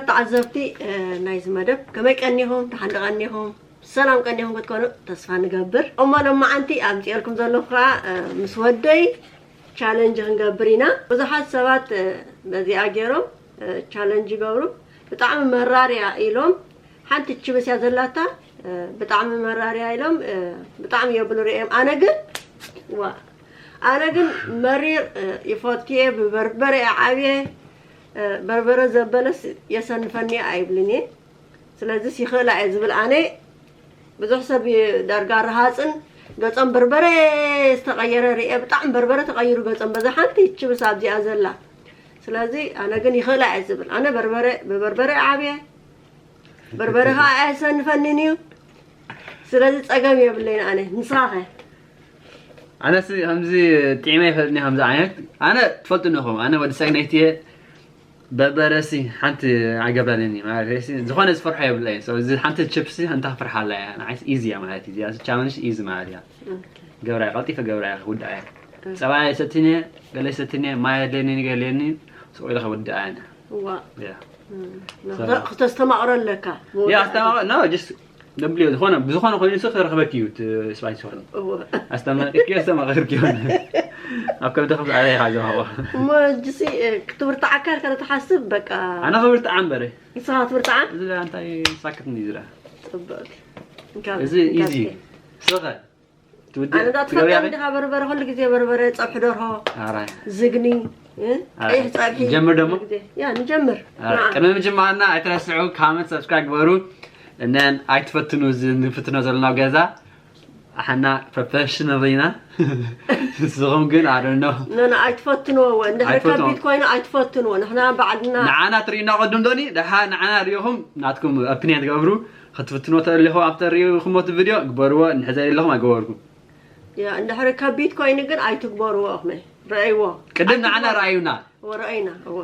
ተዓዘብቲ ናይዚ መደብ ከመይ ቀኒኹም? ደሓን ዶ ቀኒኹም? ሰላም ቀኒኹም ክትኮኑ ተስፋ ንገብር። እሞ ሎማዓንቲ ኣምፅኤልኩም ዘለኹ ከዓ ምስ ወደይ ቻለንጅ ክንገብር ኢና። ብዙሓት ሰባት በዚኣ ገይሮም ቻለንጅ ይገብሩ። ብጣዕሚ መራር እያ ኢሎም ሓንቲ ችብስ እያ ዘላታ። ብጣዕሚ መራር እያ ኢሎም ብጣዕሚ የብሉ ርእዮም። ኣነ ግን ዋ ኣነ ግን መሪር ይፈትየ፣ ብበርበረ እየ ዓብየ። በርበረ ዘበለስ የሰንፈኒ ኣይብልን እየ። ስለዚስ ይኽእላ እየ ዝብል ኣነ። ብዙሕ ሰብ ዳርጋ ረሃፅን ገፆም በርበረ ዝተቐየረ ርእየ። ብጣዕሚ በርበረ ተቐይሩ ገፆም በዛ ሓንቲ ችብስ ኣብዚኣ ዘላ። ስለዚ ኣነ ግን ይኽእላ እየ ዝብል ኣነ በርበረ ብበርበረ እየ ዓብየ። በርበረ ከዓ ኣየሰንፈንን እዩ። ስለዚ ፀገም የብለይን ኣነ። ንስኻ ኸ? ኣነስ ከምዚ ጥዒመ ይፈልጥኒ ከምዚ ዓይነት ኣነ ትፈልጡ ነኹም ኣነ ወዲ ሰግነይቲ እየ። በርበረሲ ሓንቲ ኣይገብረንን እዩ ማለት እዩ። ዝኾነ ዝፈርሖ የብለ እዩ። እዚ ሓንቲ ችፕሲ እንታ ክፍርሓላ እያ ንዓይስ ኢዚ እያ ማለት እዩ። እዚኣ ቻለንጅ ኢዚ ማለት እያ። ገብራ እያ ቀልጢፈ ገብራ እያ ክውድኣ እያ። ፀባ ይሰትኒ ገለ ይሰትኒ ማይ ኣድለኒ ገለኒ ስቕ ኢለ ክውድኣ እያ። እዋ ያ ክተስተማቕሮ ኣለካ። ያ ኣስተማቕሮ no just ደብልዮ ዝኾነ ብዝኾነ ኮይኑ ስ ክረኽበኪ እዩ እቲ ስፓይሲ ሆን ኣስተማቂርኪ ኣስተማቂርኪ ሆን ኣብ ከብዲ ክብዚ ኣበይ ኢኻ ዘዋዋ እሞ እጅሲ ክትብርትዓካ ኢልካ ተትሓስብ በቃ ኣነ ክብርትዓ እምበረ ንስኻ ክትብርትዓ እዚ እንታይ ሳክት እንዲ ዝራ ፅብቅ እዚ ኢዚ ስኸ ኣነዳ ትፈልጣ እንዲኻ በርበረ ኩሉ ግዜ በርበረ ፀብሒ ደርሆ ዝግኒ ቀይሕ ፀብሒ ጀምር ደሞ ያ ንጀምር ቅድሚ ምጅማርና ኣይትረስዑ comment subscribe ግበሩ እነን ኣይትፈትኑ እዚ ንፍትኖ ዘለና ገዛ ኣሓና professional ኢና ንስኹም ግን ኣደኖ ነን ኣይትፈትንዎ እንድሕር ከቢድ ኮይኑ ኣይትፈትንዎ ንሕና ባዕልና ንዓና ትርእዩና ቅድም ዶኒ ደሓ ንዓና ርኢኹም ናትኩም opinion ትገብሩ ክትፍትኖ ተሊኹም ኣብ ተሪእኹሞ እቲ ቪድዮ ግበርዎ እንድሕር ዘይለኹም ኣይገበርኩም ያ እንድሕሪ ከቢድ ኮይኑ ግን ኣይትግበርዎ እኽመ ረኣይዎ ቅድም ንዓና ረኣዩና ረኣይና እወ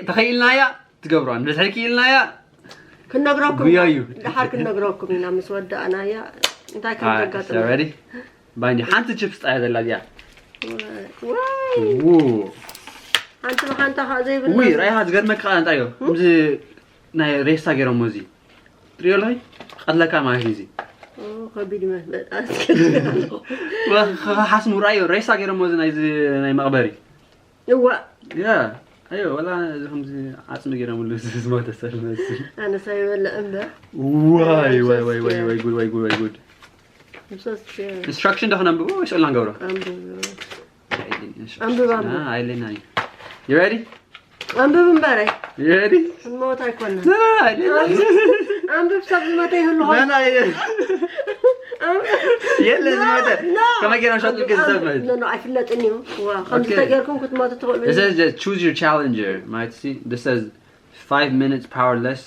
ተኺኢልናያ ትገብርዋ እንድሕር ክኢልናያ ክነግረኩም ጉያ እዩ። ደሓር ክነግረኩም ኢና ምስ ወዳእናያ እንታይ ከም ዘጋጥም ባይኒ ሓንቲ ችፕስ ጣያ ዘላ እዚኣ ወይ ሓንቲ ብሓንታ ከዓ ዘይብልና ውይ ራይሃ ዝገርመካ ቃ እንታይ እዩ እዚ ናይ ሬሳ ገይሮሞ እዚ ትሪኦ ኣለኺ ቀትለካ ማለት እዩ እዚ ከቢድ ይመስል ሓስሙ ራዮ ሬሳ ገይሮሞ እዚ ናይዚ ናይ መቕበሪ እዋ ያ ኣዮ ወላ እዚ ከምዚ ዓፅሚ ገይሮምሉ ዝሞተ ሰብ መስል ኣነሳ ይበልዕ እምበር ዋይ ዋይ ዋይ ዋይ ዋይ ጉድ ዋይ ጉድ ዋይ ጉድ ምሶስ ኢንስትራክሽን ዶ ክነንብቦ ወይስ ኦላ ንገብሮ ኣንብብ ኣንብብ ኣንብብ ኣይለና እዩ you ready ኣንብብ እምበረ you ready ሞት ኣይኮና no no ኣይለና ኣንብብ ሰብ ዝመተ ይህሉ ኾን no no የለ ዝመተ ከመይ ገይሮም ሸጡ ግን ሰብ ማለት ኖ ኖ ኣይፍለጥን እዩ ዋ ከምዚ ተገርኩም ክትሞቱ ትኽእሉ This is just choose your challenger ማለት ሲ this is five minutes powerless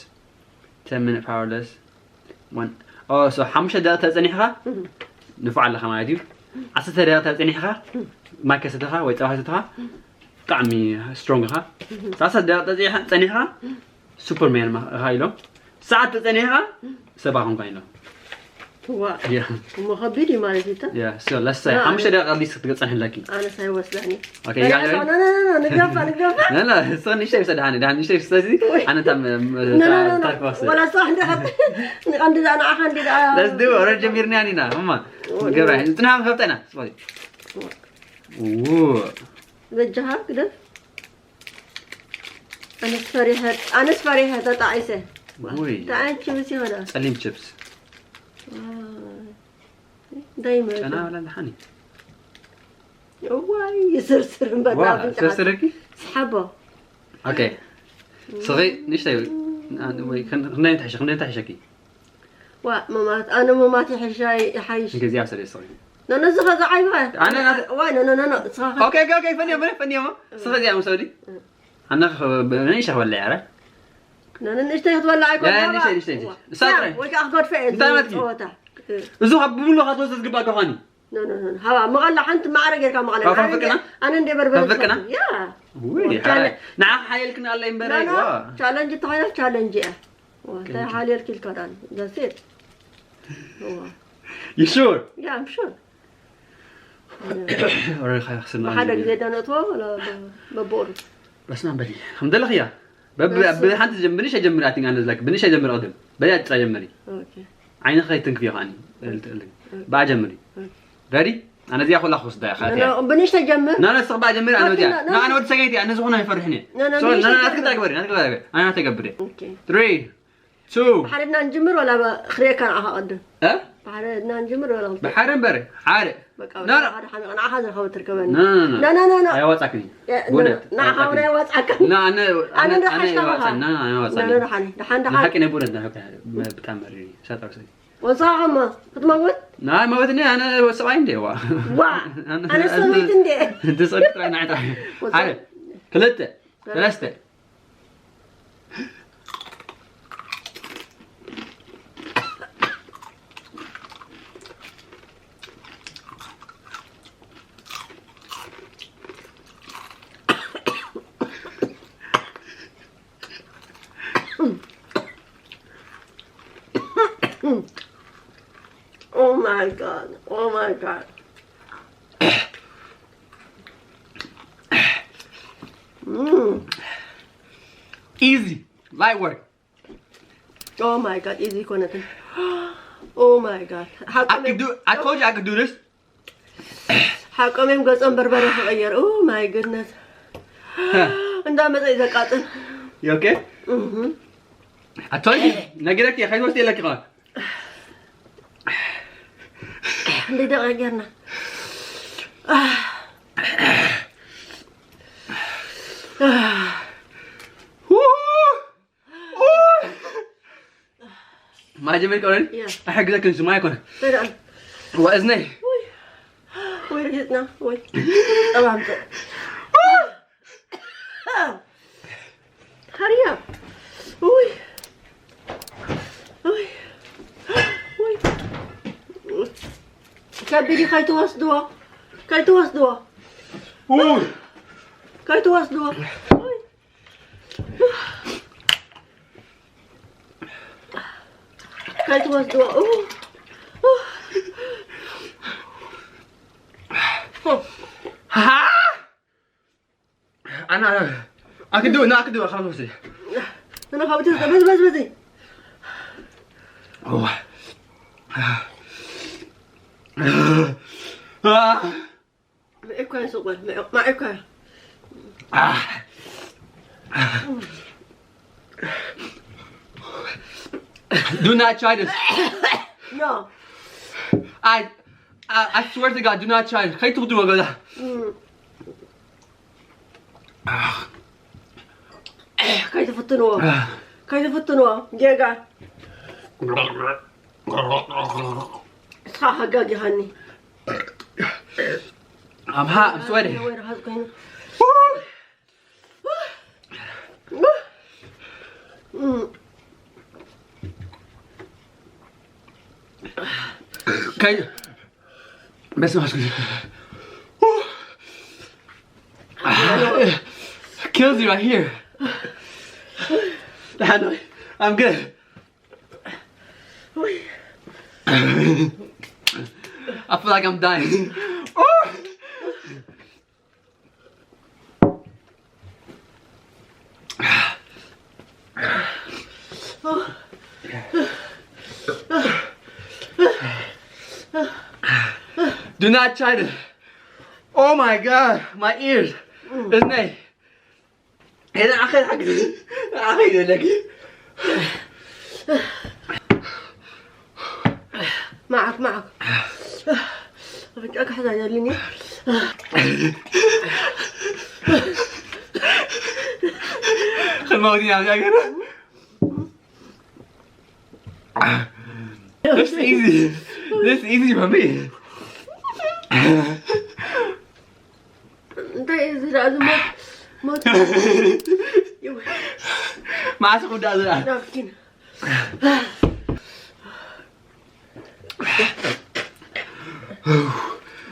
ten minute powerless one oh so ሓሙሽተ ደቂቕ ተፀኒሕኻ ንፉዕ ኣለኻ ማለት እዩ ዓሰርተ ደቂቕ ተፀኒሕኻ ማይ ከሰተኻ ወይ ፀባ ከሰተኻ ብጣዕሚ strong ኢኻ ሰላሳ ደቂቕ ተፀኒሕኻ superman ኢኻ ኢሎም ሰዓት ተፀኒሕኻ ሰባ ኮንካ ኢሎም ዋ እሞ ከቢድ እዩ ማለት እዩ ሓሙሽተ ደቂቕ ኣትሊስት ክትገፀን ኣለኪ ኣነስ ኣይወስዳኒ ንገፋ ንገፋ ንሽተይ ውሰድ ሃኒ ድሃን ንሽተይ ውሰድ ኣነ ታርክ ወስድ ወላ ስራሕ እንዳኸት ንቐንዲ ዳ ንዓኻ እንዲ ዳ ለስ ዱ ኦረድ ጀሚርና ኢና እማ ገራ ጽና ከብጠና በጃኻ ግደፍ ኣነስ ፈሪሐ ኣነስ ፈሪሐ ተጣዒሰ ውይ ተዓን ችብስ ይሆና ጸሊም ችፕስ እንታይ ይመጣ ጨና ወላ ለሓኒ እዋይ ይስርስር እምበር ዋ ናፍንጫ ሰርስረኪ ስሓቦ ኦኬ ስኺ ንሽተይ ወይ ክንደይ ተሕሸ ክንደይ ተሕሸኪ ዋ መማት ኣነ መማት ይሕሻይ ይሓይሽ ግዜ ኣብ ሰለስተ ነነዚ ኸዚ ዓይባ ኣነ ናት- ዋይ ነነነነ ስኻ ኦኬ ኦኬ ኦኬ ፈንዮ ፈንዮ ፈንዮ ስኺ እዚኣ ምሰዲ ኣነ ንእሽተ ክበልዕ ኣረ ነነ ንእሽተይ ክትበላ ኣይኮን ያ ንእሽተይ ንእሽተይ እሳ ጥራይ ወይ ከዓ ክገድፈ እየ እንታይ ማለት እዩ? ጸወታ እዚ ካብ ብምሉ ካብ ትወስድ ዝግባእ ዶኻኒ ነነ ሃባ መቐላ ሓንቲ ማዕረ ጌርካ መቐላ ካብ ፍቅና? ኣነ እንደ በርበረ ካብ ፍቅና? ያ ውይ ቻለ- ንዓ ሓየልክን ኣላ እምበረ ዋ ቻለንጅ ተኾይና ቻለንጅ እያ እንታይ ሓልየልክ ኢልካ ዳን that's it You sure? Yeah, I'm sure. ኦረዲ ካያ ክስና ብሓደ ግዜ ዶ ነእትዎ በብቑሩ በስና በሊ ከም ዘለኽያ በብ- በሱ- ብሓንቲ ጀምሪ፣ ብንእሽተይ ጀምሪ። ኣቲንግ ኣነ ዝላክ ብንእሽተይ ጀምሪ። ቅድም በዚኣ ጥራይ ጀምሪ። Okay. ዓይኒ ከይትንክፍ ኢኻ። ኣኒ ትእልትእልኝ። ብኣ ጀምሪ። ረዲ? ኣነ እዚኣ ኩላ ክወስዳ እያ። ካትያ። ብንእሽተይ ጀምር። ና፣ ንስኽ ብኣ ጀምሪ። ኣነ ወዲያ። ና፣ ና፣ ኣነ ወዲ ሰገይቲ፣ ኣነ ዝኾነ ኣይፈርሕን እየ። ና፣ ና፣ ሶሪ፣ ና፣ ብንእሽተይ ና፣ ናትክ ጀምር። ትግበሪ፣ ናትክ ትግበሪ። ኣነ ናተይ ገብር እየ። Okay. Three, two. ብሓደና ንጅምር ወላ ባ- ክርእየካ ንዓኻ ቅድም። እ? ብሓደና ንጅምር ወላ ክልተ? ብሓደ እምበር፣ ሓደ። በቃ ና፣ ና። ሓደ ሓሚቕ ንዓኻ ዝረኸበ ትርከበኒ። ና፣ ና፣ ና። ና፣ ና፣ ና፣ ና። ኣያዋጻክን። ያ፣ ብእውነት፣ ንዓኻ እውን ኣያዋጻክን። ኣያዋጻካ። ና፣ ኣነ፣ ኣነ ኣነ፣ ዶ ኣነ ሓሽካ ኣያዋጻን። በኻ? ና፣ ኣነ ኣያዋጻን። ና፣ ና፣ ደሓን፣ ደሓን፣ ደሓን። ንሓቂ ናይ ብእውነት፣ ንሓቂ፣ ብጣዕሚ መሪር እዩ። ሳጣ ውሰድ። ወንሳኻ እሞ ክትመውት? ናይ መውት እኔ፣ ኣነ ሰብኣይ እንደ፣ ዋ። ዋ! ኣነ ሰበይቲ እንደ። እንተ ጸድቅ ጥራይ ንዓይ ጥራይ። ሓደ፣ ክልተ፣ ሰለስተ። Oh my God. Oh my God. Mm. Easy. Light work. Oh my God. Easy ኮነትን። Oh my God. I could do. I told you I could do this. ሓቆም እዮም ገጾም በርበረ ክቐየር። Oh my goodness. እንዳመጸ እዩ ዘቃጥል። You okay? Mhm. I told you. ነጊረኪ ከይትወስዲ የለኪ ኸ። እንደ ደቂቕ ጌርና። ማጀመር ቀረን Yeah. ኣሕግዘክን ስማ ኣይኮነ በደም ወእዝነይ ወይ ርግጽና ወይ ጠባምጠ Hurry up. Uy. Uy. Uy. ከቢድ እዩ፣ ከይትወስድዎ። ከይትወስድዎ። ኡይ ከይትወስድዎ። Uy. ከይትወስድዎ። Uy. ሃ ኣና ኣክዱ ና ኣክዱ ካብ ወስደ ንኻብቲ በዚ በዚ በዚ ዋ ምዕኳ ይስቆል ምዕኳ Do not try this. No. I, I, I swear to God, do not try. ከይትኽድዎ ገዛ። ከይትፍትንዎ። ከይትፍትንዎ። ጌጋ። እስኻ ሓጋጊኻኒ። I'm hot, I'm sweating. ወይ ርሃጽ ኮይኑ። ከይ በስመ አብ። Kills you right here. I'm good. I feel like I'm dying. Do not try to. Oh my God, my ears. Isn't it? Hey, I can't, I can't, I can't. معك معك. أفكرك حاجة يا ليني. خلينا موجودين على كده. This is easy. This is easy for me. انت ايزي لازم موت. موت. ما عاد خد هذا. لكن.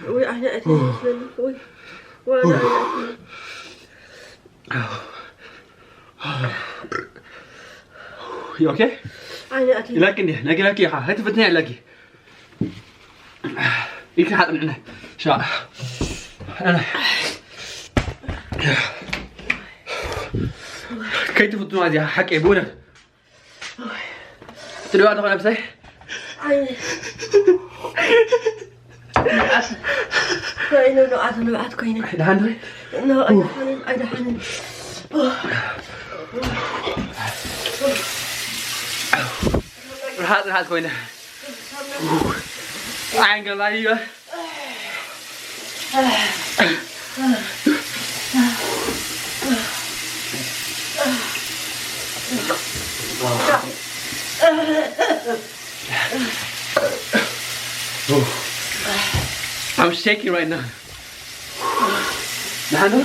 وي عيني عيني. وي. وي عيني عيني. You okay? عيني عيني. لكن دي، لكن لكن يا خا، هات فتني لكن. يمكن حاط من هنا. شا. أنا. ከይትፍትኑዋ እዚኣ ሓቀይ ብእውነት። ትሪዋ ኣለኹ ነብሰይ። ኣይ ንብዓት ኮይኑ ንብዓት ንብዓት ኮይኑ ደሓን ዶ? ኖ ኣይደሓንን ኣይደሓንን ርሓት ርሓት ኮይነ። I'm gonna lie to you. I'm shaking right now. ደሓን ዶ?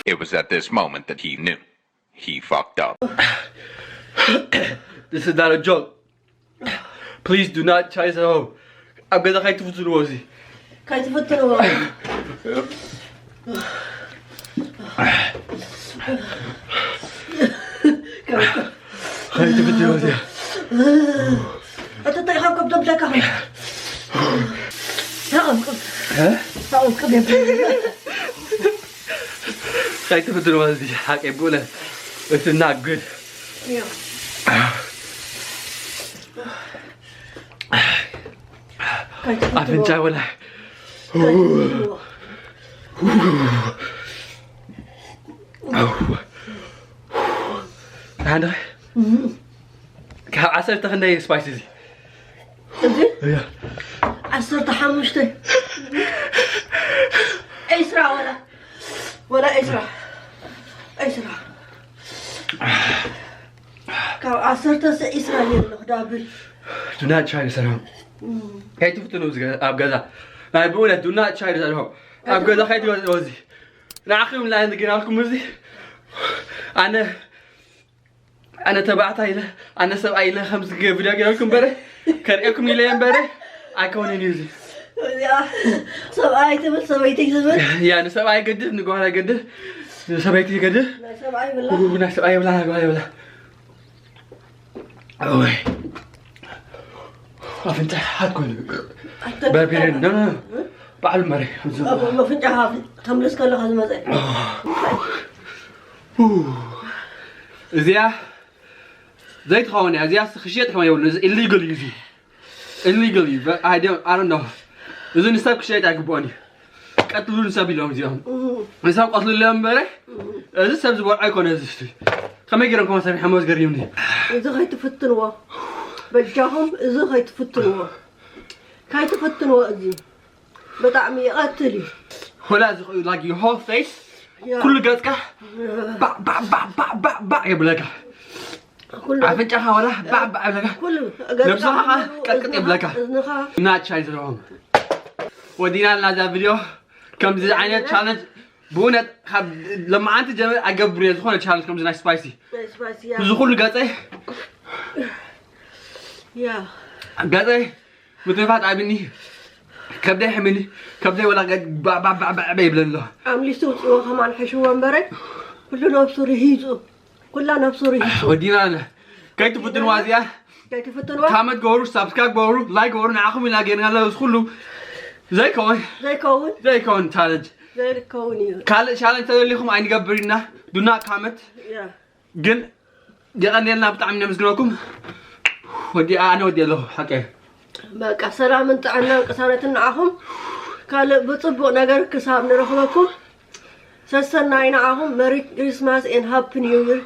It was at this moment that he knew. He fucked up. This is not a joke. Please do not try this at home. ኣብ ገዛ ከይትፍትንዎ እዚ ከይትፍትንዎ ከይትፍትንዎ እዚ እቲ እንታይ ካብ ከብዶ ብደካ ኸ ታቐምቅም ታቐምቅም ከይትፍትንዎ እዚ ሓቂ ብእውነት it's not good. ኣፍንጫ ወላ ሓደ ካብ ዓሰርተ ክንደይ ስፓይስ እዚ እዚ ዓሰርተ ሓሙሽተ ዒስራ ወላ ወላ ዒስራ ዒስራ ካብ ዓሰርተ ዒስራ ነይሩ ኣለኹ ዳብል ዱናት ሻይ ሰላም ከይትፍትኑ ኣብ ገዛ ናይ ብእውነት ዱናት ሻይ ሰላም ኣብ ገዛ ከይትገዝኦ እዚ ንዓኹም ላይን ግናልኩም እዚ ኣነ ኣነ ተባዕታይ ኢለ ኣነ ሰብኣይ ኢለ ከምዚ ቪድዮ ገይረልኩም በረ ከርእየኩም ኢለ እየ እምበረ ኣይከውንን እዩ እዚ ሰብኣይ ትብል ሰበይቲ ትብል ያ ንሰብኣይ ገድፍ ንጓል ገድፍ ንሰበይቲ ገድፍ ናይ ሰብኣይ ብላ ናይ ሰብኣይ ብላ ናይ ጓል ብላ ወይ ኣፍንጫ ሓት ኮይኑ በርቢሬን ኖ ኖ ባዕሉ መሪ መፍንጫ ተምልስ ከለካ ዝመፀ እዚኣ ዘይትኸውን እያ እዚኣ ክሽየጥ ከም የብሉ ኢሊጋል እዩ ኢሊጋል እዩ ኣሮን እዚ ንሰብ ክሽየጥ ኣይግብኦን እዩ ቀጥሉ ንሰብ ኢሎም እዚኦም ንሰብ ቀትልሎም እምበረ እዚ ሰብ ዝበልዖ ኣይኮነ እዚ ከመይ ገይሮም ከማ ሰሪሖሞ ዝገርምኒ እዚ ከይትፍትንዎ በጃኹም እዚ ከይትፍትንዎ ከይትፍትንዎ እዚ ብጣዕሚ ይቐትል እዩ ሆላ ዝኽእሉ like your whole face ኩሉ ገጽካ ባዕ ባዕ ባዕ ባዕ ባዕ የብለካ ኣፍንጫኻ ወላ ባዕ ባዕ የብለካ ነብስኻ ቀጥቅጥ የብለካ ናት ሻይ ዘለዎም ወዲና ናዛ ቪድዮ ከምዚ ዓይነት ቻለንጅ ብእውነት ካብ ለማዓንቲ ጀመር ኣገብር እየ ዝኾነ ቻለንጅ ከምዚ ናይ ስፓይሲ እዚ ኩሉ ገጸይ ገጸይ ምትንፋት ኣብኒ ከብደይ ሕምኒ ከብደይ ወላ ባባባባ ይብለኒ ኣሎ ኣምሊሱ ውፅዎ ከማን ሕሽዎ እምበረ ኩሉ ነብሱ ርሂፁ ኩላ ነብሱ ርሂፁ ወዲና ኣለ ከይትፍትንዋ እዚኣ ከይትፍትንዋ ካመት ገበሩ ሳብስክራይብ ገበሩ ላይክ ገበሩ ንዓኹም ኢና ገይርና ኣለዉ እዚ ኩሉ ዘይከውን ዘይከውን ዘይከውን ቻለንጅ ዘይከውን እዩ ካልእ ቻለንጅ ተደሊኹም ኣይንገብር ኢና ዱና ካመት ያ ግን የቐንየልና ብጣዕሚ ነመስግነኩም ወዲ ኣነ ወዲ ኣለኹ ሓቀ በቃ ሰላምን ጥዕናን ቅሳነትን ንዓኹም ካልእ ብፅቡቕ ነገር ክሳብ ንረኽበኩም ሰሰናይ ንዓኹም መሪ ክሪስማስ ኤን ሃፕ ኒው ይር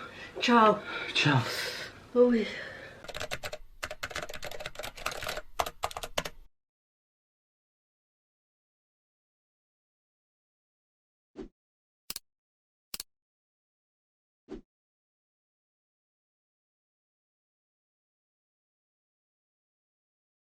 ቻው ቻው ውይ